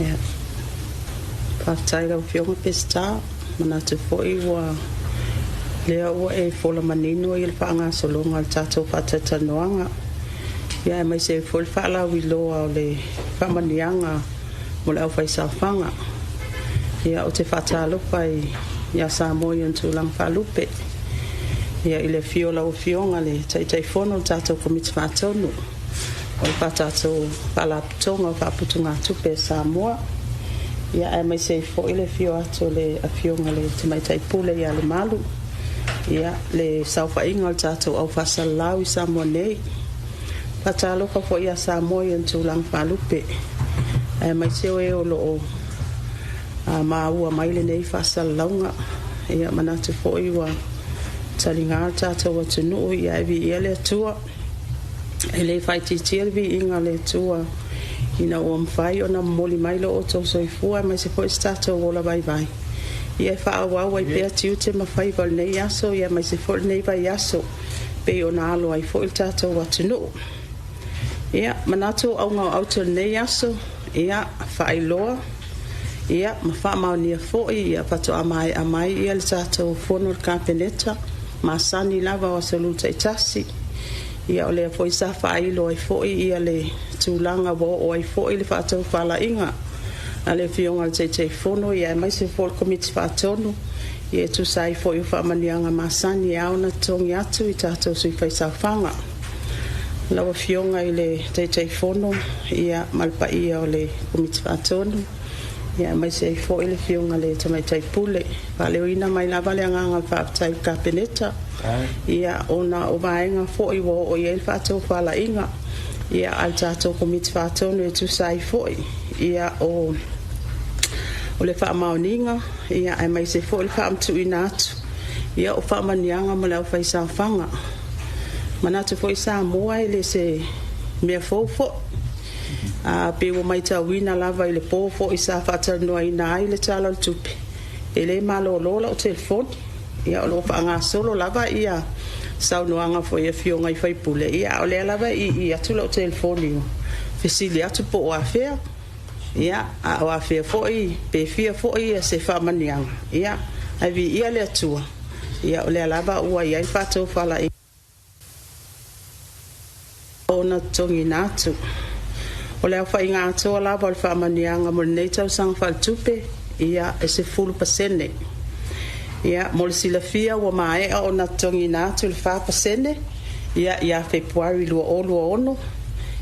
Ia, faafetai i lau Afioga Peseta. E manatu foi ua lea ua e fola manino le faagasologa o le tatou faatalatalanoaga, ia aemaise ai foi le faalauiloa o le faamanuiaga mo le aufaisaofaga. Ia, ou te faatalofa ia Samoa i ona tulaga faalupe, ia i le afio o lau Afioga i le Taitaifono o le tatou Komiti Faatonu o le tatou Faalapotopotoga o Faaputugatupe a Samoa, ia aemaise ai foi le afio atu o le Afioga i le Tamaitai Pule ia Lemalu, ia, le saofaiga o le tatou au faasalalau i Samoa nei. E faatalofa foi ia Samoa i ona tulaga faalupe, aemaise o e o lo o maua mai lenei faasalalauga. Ia manatu foi ua taliga le tatou atunuu, ae viia le Atua. E le faaitiitia le viiga o le Atua ina ua mafai ona momoli mai lo outou soifua aemaise foi so tatou ola vaivai e faaauau ai pea tiute ma faiva o lenei aso aemaise foi lenei vaiaso pei ona alo ai foi le tatou atunuu. Ia, manatu o auga o aute o lenei aso, ia faailoa ma faamaonia foi faatoa maea mai le tatou fono a le Kapeneta masani lava o aso Lua taitasi. Ia o lea foi sa faailo ai foi le tulaga ua oo ai foi le faatofalaiga a le Afioga i le Taitaifono aemaise foi o le Komiti Faatonu e tusa ai foi o faamanuiaga masani e ao ona totogi atu i tatou sui faisaofaga. Lau Afioga i le Taitaifono ma le paia o le Komiti Faatonu, aemaise ai foi le Afioga i le Tamaitai Pule, e faaleoina mai lava le agaga o le faafetai i le Kapeneta, ona o vaega foi ua oo i ai le faatofalaiga a le tatou Komiti Faatonu e tusa ai foi o le faamaoniga aemaise foi le faamatuuina atu o faamanuiaga mo le aufaisaofaga. Manatu foi Samoa e le o se mea fou foi, pei ua matauina lava i le po foi sa faatalanoaina ai le Tala o le Tupe, e le malolo lau telefoni, o lo o faagasolo lava saunoaga foi a Afioga i sui usufono, a o lea lava e ii atu lau telefoni e fesili atu po o afea, a o afea foi pe fia foi se faamanuiaga. Ae viia le Atua, o lea lava ua i ai le faatofalaiga ona totogiina atu. O le aofaiga atoa lava o le faamanuiaga mo lenei tausaga faaletupe, e 10%. Ia, mo le silafia ua maea ona totogiina atu le 4% ia Fepuari 2026,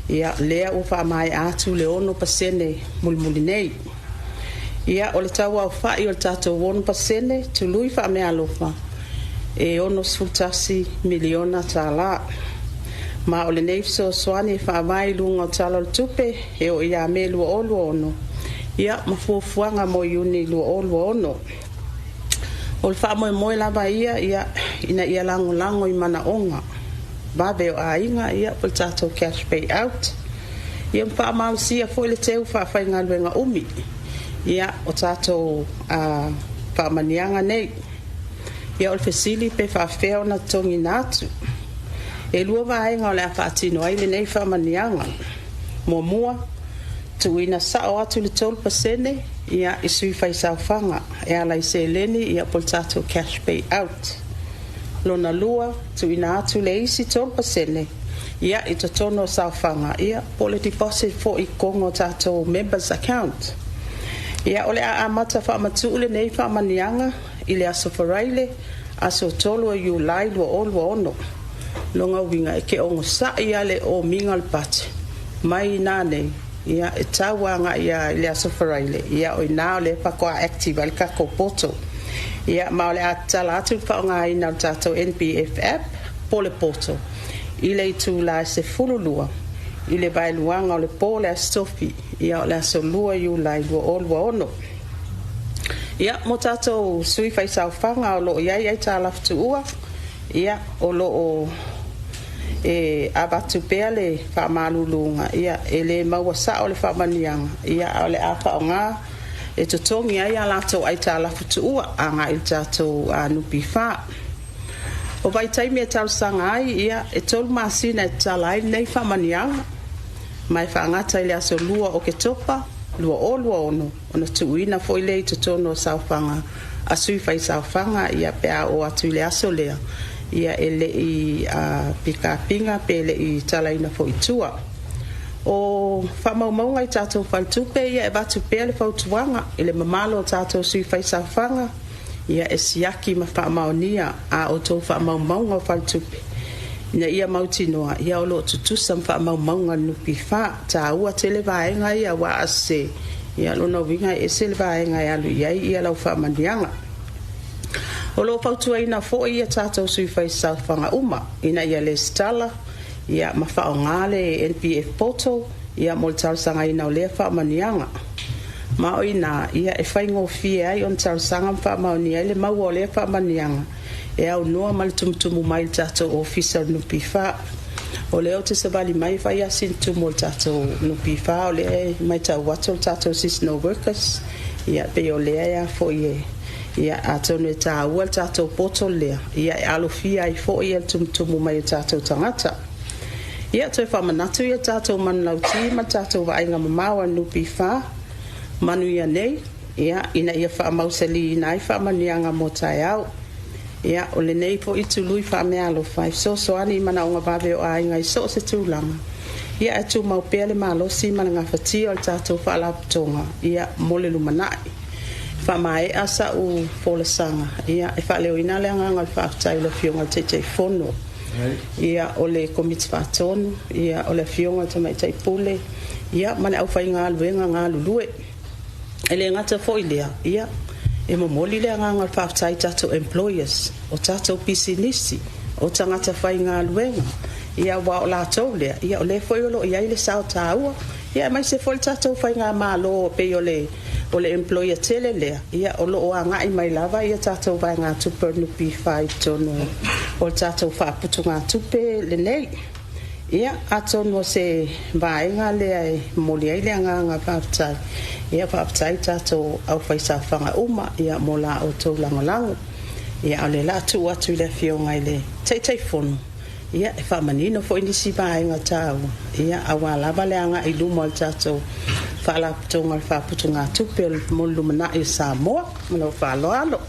ia lea ua faamaea atu le 6% mulimuli nei. Ia, o le tau aofai o le tatou 6% tului faameaalofa, e $61 miliona tala. Ma o lenei fesoasoani e faavae i luga o Tala o le Tupe e oo ia Me 2026 ma fuafuaga mo Iuni 2026. O le faamoemoe lava ia ina ia lagolago i manaoga vave o aiga, po o le tatou cash pay out, ma faamalosia foi le teu faafaigaluega umi o tatou faamanuiaga nei. Ia, o le fesili pe faapefea ona totogiina atu? E lua vaega o le a faatino ai lenei faamanuiaga. Muamua, tuuina sao atu le 3% i sui faisaofaga e ala i seleni po o le tatou cash pay out. Lona lua, tuuina atu le isi 3% i totonu o saofaga po o le deposit foi i totonu o tatou members account. Ia, o le a amata faamatuu lenei faamanuiaga i le aso Faraile, aso 3 o Iulai 2026. Lona uiga e te onosai lava i le omiga o le budget mai i nanei e tau agai lava i le aso Faraile, o i ina lea faatoa active ai le tatou portal. Ia, ma o le a tatala atu le faaaogaina o le tatou NPF App po o le portal i le itula e 12 i le vaeluaga o le po o le aso Tofi, o le aso 2 Iulai 2026. Ia, mo tatou sui faisaofaga o lo o i ai aitalafu tuua, ia, o lo o avatu pea le faamaluluga, e le maua sao le faamanuiaga, ae o le a faaaoga e totogi ai a latou aitalafu tuua agai le tatou NPF. O vaitaimi e talosaga ai, e 3 masina e tatala ai lenei faamanuiaga, ma e faagata i le aso 2 o Oketopa. 2026, ona tuuina foi lea i totonu o saofaga a sui faisaofaga, ia pe a oo atu i le aso lea, ia e le i pikapiga pe le i talaina foi i tua. O faamaumauga i tatou faletupe, ia e avatu pea le fautuaga i le mamalu o tatou sui faisaofaga, ia e siaki ma faamaonia a outou faamaumauga o faletupe ina ia mautinoa o lo o tutusa ma faamaumauga a le NPF. E taua tele vaega ia, aua a sese, ia lona uiga e ese le vaega e alu i ai lau faamanuiaga. O lo o fautuaina foi ia tatou sui faisaofaga uma ina ia lesitala ma faaaoga le NPF PORTAL mo le talosagaina o lea faamanuiaga. Ma o i ina e faigofie ai ona talosaga ma faamaonia ai le maua o lea faamanuiaga e aunoa ma le tumutumu mai i le tatou Ofisa o le NPF. O lea ou te savali mai e fai lava sina tumu o le tatou NPF, o lea e matau atu o le tatou seasonal workers, ia pei o lea e a foi e ia atonu e taua le tatou portal lea e alofia ai foi le tumutumu mai o tatou tagata. Ia, toe faamanatu ia tatou manulauti ma le tatou vaaiga mamao a le NPF manuia nei, ia, ina ia faamausaliina ai faamanuiaga mo taeao. Ia, o lenei foi tului faameaalofa e fesoasoani i manaoga vave o aiga i so o se tulaga, ia ae tumau pea le malosi ma le gafatia o le tatou Faalapotopotoga ia mo le lumanai. E faamaea sa'u folasaga, ia, e faaleoina le agaga o le faafetai i le Afioga i le Taitaifono, ia, o le Komiti Faatonu, ia, o le Afioga i le Tamaitai Pule, ia ma le aufaigaluega galulue. E le gata foi i lea, ia, e momoli le agaga o le faafetai i tatou employers, o tatou pisinisi, o tagata faigaluega, ia aua o latou lea, ia o lea foi o lo o i ai le sao taua, ia aemaise foi le tatou faigamalo, pei o le employer tele lea, ia o lo o agai mai lava ia tatou vaegatupe o le NPF i totonu o le tatou faaputugatupe lenei. Ia, atonu o se vaega lea e momoli ai le agaga faafetai. Ia faafetai i tatou aufaisaofaga uma ia mo la outou lagolago. Ia, a o lea o le a tuu atu i le Afioga i le Taitaifono e faamanino foi nisi vaega taua aua lava le agai i luma o le tatou Faalapotopotoga o le Faaputugatupe mo le Lumanai o Samoa. Ma lou faaaloalo.